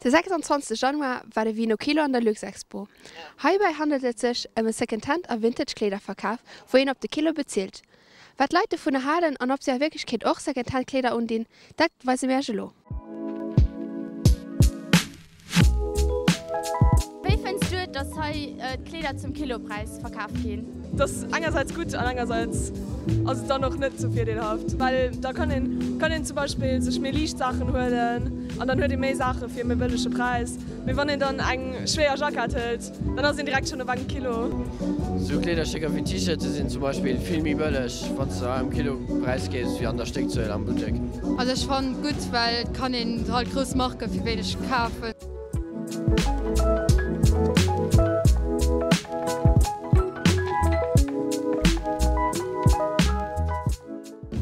De 26 Januar war de Vinokilo an der Luxexpo. Heibäi handelt et sech ëm e Second-Hand a Vintage-Kleederverkaf, wou een op de Kilo bezilt. Wat d'Leit dovunner halen an ob si a Wierklechkeet och Second-Hand-Kleeder undinn, dat weise mir iech elo. Wéi fënns du et, dass hei d'Kleeder zum Kilopräis verkaf ginn? Et ass engersäits gutt an engersäits ass et dann och net sou virdeelhaft, well da kann een kann een zum Beispill sech méi liicht Saachen huelen an dann huet ee méi Saache fir e méi bëllege Präis. Mee wann een dann eng schwéier Jackett hëlt, dann ass een direkt schonn op engem Kilo. Sou Kleederstécker wéi T-Shirte sinn zum Beispill vill méi bëlleg, wann s de am Kilopräis keefs, wéi an der Stéckzuel am Buttek. Also ech fannen et gutt, well et kann een halt grouss Marke fir wéineg kafen.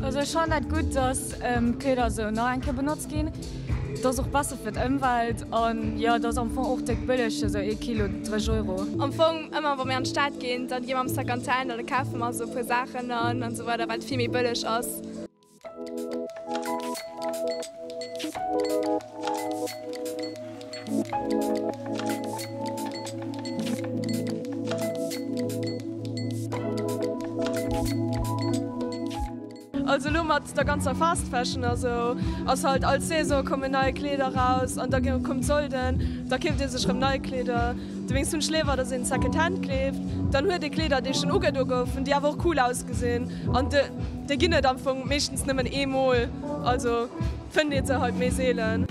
Also ech fannen dat gutt, dass d'Kleeder esou nach eng Kéier benotzt ginn. Et ass och besser fir d'Ëmwelt an jo et ass am Fong och déck bëlleg, esou ee Kilo 30 Euro. Am Fong ëmmer wa mir an d'Stad ginn, dann gi mer am Second Hand an da kafe mer esou e puer Saachen an an esou weider, well et vill méi bëlleg ass. Also elo mat der ganzer Fast Fashion a sou ass halt all Saison kommen nei Kleeder raus an da kommen d'Solden, da keeft ee sech rëm nei Kleeder. Dowéinst hunn ech léiwer dass een Second Hand keeft, dann huet ee Kleeder déi schonn ugedo goufen, déi awer och cool ausgesinn an déi ginn et am Fong meeschtens nëmmen eemol, also fënnt ee se halt méi seelen.